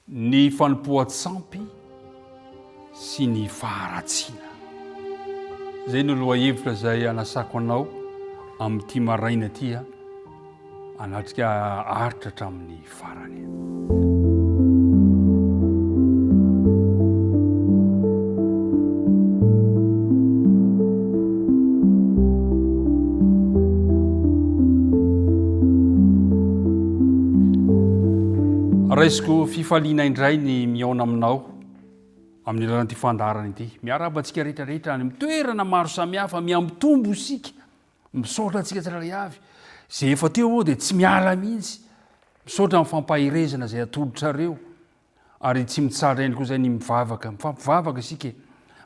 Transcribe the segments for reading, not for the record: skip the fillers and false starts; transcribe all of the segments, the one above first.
Ny fanompoan-tsampy sy ny faharatsiana. Izay no lohahevitra izay anasako anao amin'ity maraina ity hanatrika haharitra hatramin'ny farany. Raisiko fifaliana indray ny mihaona aminao amin'ny alalan'ity fandaharana ity. Miarahaba antsika rehetra rehetra any amin'ny toerana maro samihafa, mihamitombo isika. Misaotra antsika tsirairay avy. Izay efa teo moa dia tsy miala mihitsy. Misaotra amin'ny fampaherezana izay atolotrareo. Ary tsy mitsahatra ihany koa izay ny mivavaka. Mifampivavaka isika e,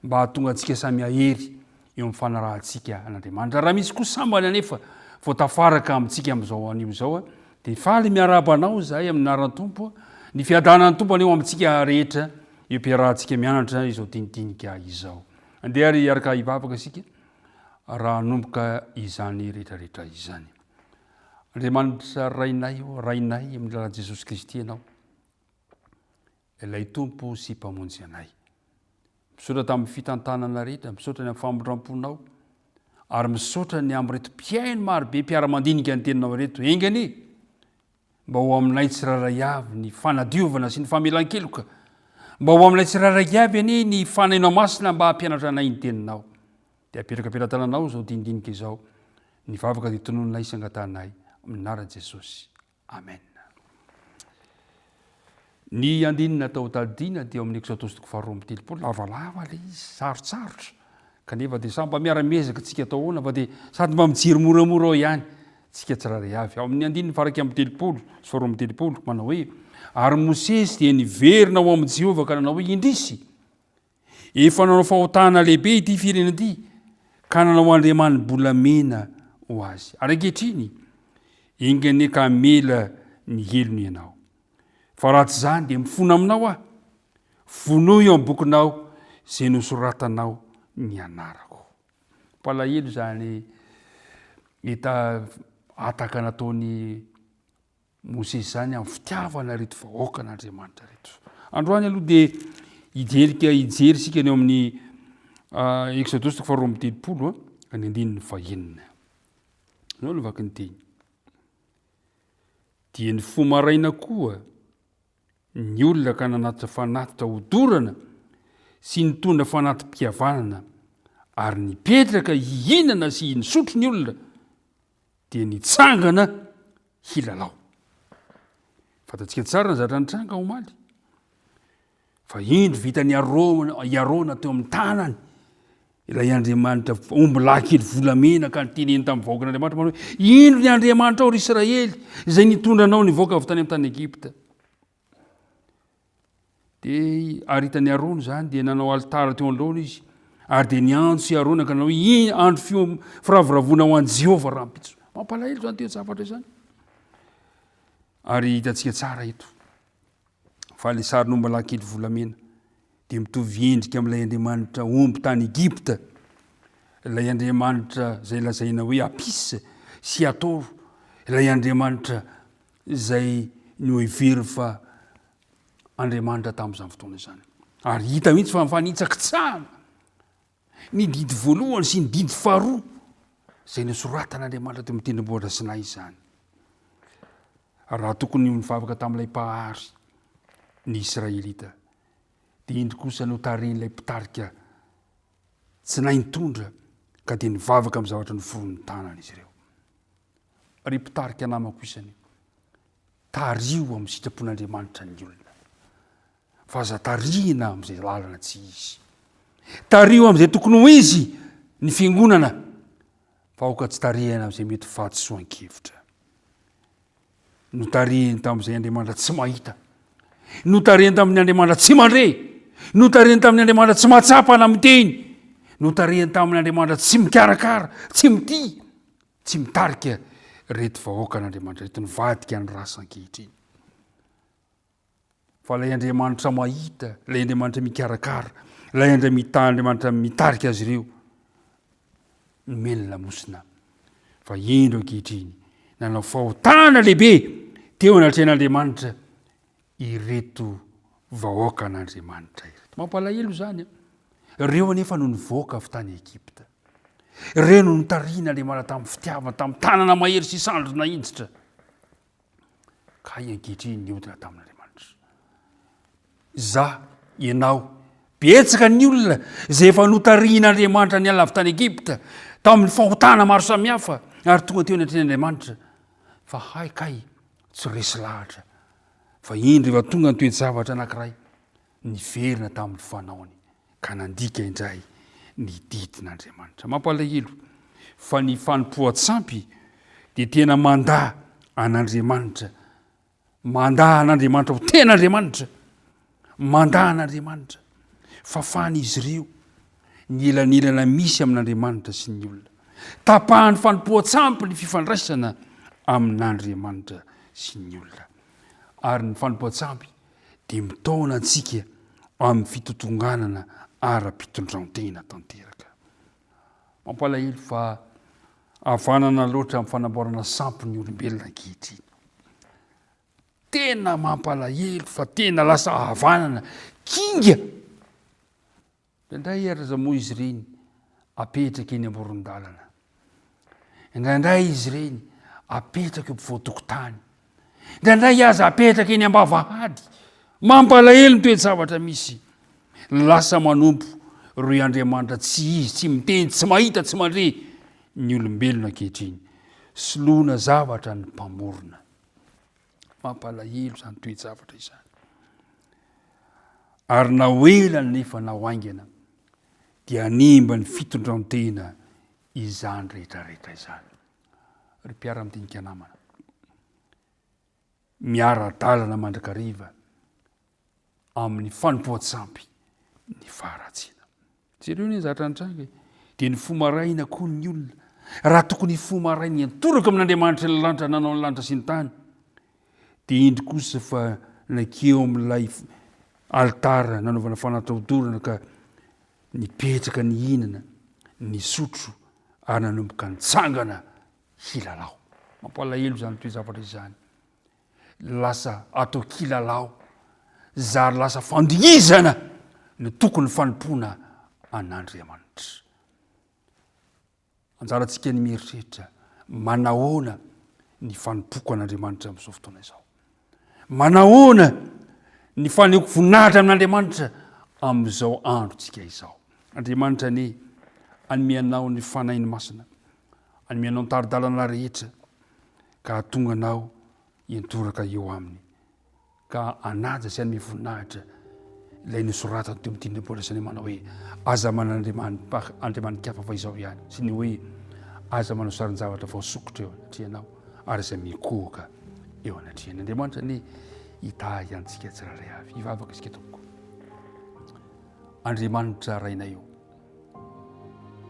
mba hahatonga antsika samy hahery eo amin'ny fanarahantsika an'Andriamanitra. Raha misy koa sambany anefa vao tafaraka amintsika amin'izao anio izao, dia faly miarahaba anao izahay amin'ny anaran'ny Tompo. Ny fiadanan'ny Tompo anie ho amintsika rehetra eo am-piarahantsika mianatra izao dinidinika izao. Andeha ary hiaraka hivavaka isika raha hanomboka izany rehetrarehetra izany. Andriamanitra Rainay ô, Rainay amin'ny alalan'i Jesosy Kristy Ianao, ilay Tompo sy Mpamonjy anay. Misaotra tamin'ny fitantanana rehetra, misaotra ny amin'ny famindram-ponao, ary misaotra ny amin'ireto mpihaino marobe mpiara-mandinika ny teninao ireto. Enga anie mba ho aminay tsirairay avy ny fanadiovana sy ny famelan-keloka, mba ho aminay tsirairay avy anie ny Fanahinao Masina mba hampianatra anay ny teninao. Dia apetraka am-pelatananao izao dinidinika izao, ny vavaka dia tononinay sy angatahanay amin'ny anaran'i Jesosy. Amen. Ny andininy natao hotadidiana dia ao amin'ny Eksodosy toko faharoa amby 32, lavalava ilay izy, sarotsarotra. Kanefa dia samy mba miara-miezaka tsika atao ahoana fa dia sady mba mijery moramora ao ihany tsika tsirairay avy. Ao amin'ny andininy faha 31 sy faharoa amby 30 manao hoe, Ary Mosesy dia niverina ho amin'i Jehovah ka nanao hoe, Indrisy! Efa nanao fahotana lehibe ity firenena ity ka nanao andriamani-bolamena ho azy. Ary ankehitriny, enga anie ka hamela ny helony ianao. Fa raha tsy izany dia mifona aminao aho. Vonoy eo amin'ny bokinao izay nosoratanao ny anarako. Mpalahelo izany eta hataka nataony Mosesy izany amin'ny fitiavana ireto vahoakan'Andriamanitra ireto. Androany aloha dia hijerika hijery isika ny eo amin'ny ah, Eksodosy toko faharoa amby 30 ah, ny andininy fahenina. Izao no vaky ny teny. Dia nifoha maraina koa ny olona ka nanatitra fanatitra hodorana sy nitondra fanati-pihavanana ary nipetraka hihinana sy nisotro ny olona dia nitsangana hilalao. Fantatsika tsara ny zavatra nitranga omaly. Fa indro vitan'i Arona, i Arona teo amin'ny tanany ilay Andriamanitra ombilahy kely volamena ka niteneny tamin'ny vahoakan'Andriamanitra manao hoe indro ny Andriamanitrao ry Israely izay nitondra anao nivoaka avy tany amin'ny tany Egypta. Dia ary hitan'i Arona izany, dia nanao alitara teo anoloana izy, ary dia niantso i Arona ka nanao hoe, andro fio firavoravoana ho an'i Jehovah rahampitso. Mampalahelo izany toe-javatra izany. Ary hitantsika tsara eto fa ilay sarin'ombalahy kely volamena dia mitovy endrika amin'ilay andriamanitra omby tany Egypta, ilay andriamanitra izay lazaina hoe Apis sy Hathor, ilay andriamanitra izay noheveriny fa Andriamanitra tamin'izany fotoana izany. Ary hita mihitsy fa mifanitsakitsahana ny didy voalohany sy ny didy faharoa izay nosoratan'Andriamanitra teo amin'ny tendrombohitra Sinay izany. Raha tokony ho nivavaka tamin'ilay Mpahary ny Israelita, dia indro kosa notarihin'ilay mpitarika tsy nahay nitondra ka dia nivavaka amin'ny zavatra noforonin'ny tanany izy ireo. Ry mpitarika namako isany, tariho amin'ny sitrapon'Andriamanitra ny olona, fa aza tarihina amin'izay lalana tsy izy. Tariho amin'izay tokony ho izy ny fiangonana, fa aoka tsy tarihina amin'izay mety fahadisoan-kevitra. Notarihiny tamin'izay Andriamanitra tsy mahita. Notarihiny tamin'ny Andriamanitra tsy mandre. Notarihiny tamin'ny Andriamanitra tsy mahatsapa na miteny. Notarihiny tamin'ny Andriamanitra tsy mikarakara, tsy mitia. Tsy mitarika ireto vahoakan'Andriamanitra ireto nivadika ny rasa ankehitriny. Fa ilay Andriamanitra mahita, ilay Andriamanitra mikarakara, ilay Andriamanitra mitarika azy ireo, nomeny lamosina. Fa indro ankehitriny, nanao fahotana lehibe teo anatrehan'Andriamanitra ireto. Vahoakan'Andriamanitra ireto. Mampalahelo izany an! Ireo anefa no nivoaka avy tany Egypta. Ireo no notarihin'Andriamanitra tamin'ny fitiavana, tamin'ny tanana mahery sy sandry nahinjitra. Ka hay ankehitriny niodina tamin'Andriamanitra. Izaho, ianao, betsaka ny olona izay efa notarihin'Andriamanitra niala avy tany Egypta tamin'ny fahotana maro samihafa ary tonga teo anatrehan'Andriamanitra. Fa hay kay tsy resy lahatra fa indro efa tonga ny toe-javatra anankiray niverina tamin'ny fanaony ka nandika indray ny didin'Andriamanitra. Mampalahelo fa ny fanompoan-tsampy dia tena mandà an'Andriamanitra, mandà an'Andriamanitra ho tena Andriamanitra, mandà an'Andriamanitra. Fafan'izy ireo ny elanelana misy amin'Andriamanitra sy ny olona. Tapahan'ny fanompoan-tsampy ny fifandraisana amin'Andriamanitra sy ny olona. Ary ny fanompoan-tsampy dia mitaona antsika amin'ny fitotonganana ara-pitondrantena tanteraka. Mampalahelo fa havanana loatra amin'ny fanamboarana sampy ny olombelona ankehitriny. Tena mampalahelo fa tena lasa havanana, kinga. Indraindray aza moa izy ireny apetraka eny amoron-dalana. Indraindray izy ireny apetraka eo ampovoan-tokotany. Indraindray aza apetraka eny am-bavahady. Mampalahelo ny toe-javatra misy. Lasa manompo ireo andriamanitra tsy izy, tsy miteny, tsy mahita, tsy mandre ny olombelona ankehitriny. Soloina zavatra ny mpamorona. Mampalahelo izany toe-javatra izany. Ary na ho ela nefa na ho haingana dia hanimba ny fitondran-tena izany rehetrarehetra izany. Ry mpiara-midinika namana, miara-dalana mandrakariva amin'ny fanompoan-tsampy ny faharatsiana. Jereo anie ny zavatra nitranga e. Dia nifoha maraina koa ny olona. Raha tokony hifoha maraina hiantoraka amin'Andriamanitra ilay lanitra nanao ny lanitra sy ny tany, dia indro kosa fa nankeo amin'ilay alitara nanaovana fanatitra hodorana ka nipetraka nihinana, nisotro ary nanomboka nitsangana hilalao. Mampalahelo izany toe-javatra izany. Lasa atao kilalao, zary lasa fandihizana ny tokony fanompoana an'Andriamanitra. Anjarantsika ny mieritreritra manahoana ny fanompoako an'Andriamanitra amin'izao fotoana izao. Manahoana ny fanehoako voninahitra amin'Andriamanitra amin'izao androntsika izao. Andriamanitra anie hanome anao ny Fanahiny Masina, hanome anao ny tari-dalana rehetra ka hahatonga anao hiantoraka eo aminy ka hanaja sy hanome voninahitra ilay nosoratany teo amin'ny tendrombohitra Sinay manao hoe aza manana andriamani-kafa fa izaho ihany sy ny hoe aza manao sarin-javatra voasokitra eo anatrehanao ary izay mikohoka eo anatrehany. Andriamanitra anie hitahy antsika tsirairay avy. Hivavaka isika tompoko. Andriamanitra Rainay o.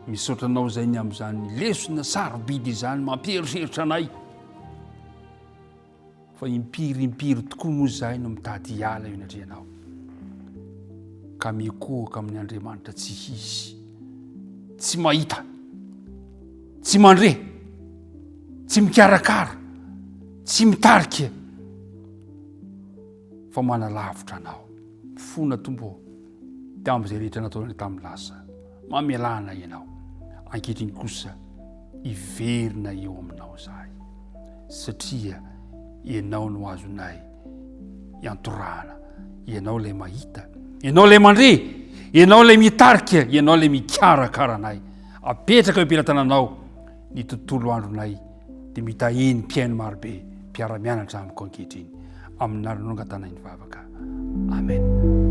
Misaotra anao izay ny amin'izany lesona sarobidy izany mampieritreritra anay. Fa impiry impiry tokoa moa izahay no mitady hiala eo anatrehanao. Ka mikohaka amin'ny Andriamanitra tsy hisy, tsy mahita, tsy mandre, tsy mikarakara, tsy mitarika, fa manalavitra anao. Mifona Tompo ô, tamin'izay rehetra nataonay tamin'ny lasa. Mamelà anay Ianao. Ankehitriny kosa, hiverina eo aminao izahay, satria Ianao no azonay iantorahana. Ianao ilay mahita, Ianao ilay mandre, Ianao ilay mitarika, Ianao ilay mikarakara anay. Apetraka eo am-pelatananao ny tontolo andronay, dia mitahia ny mpihaino marobe mpiara-mianatra amiko ankehitriny. Amin'ny anaranao angatanay ny vavaka. Amen.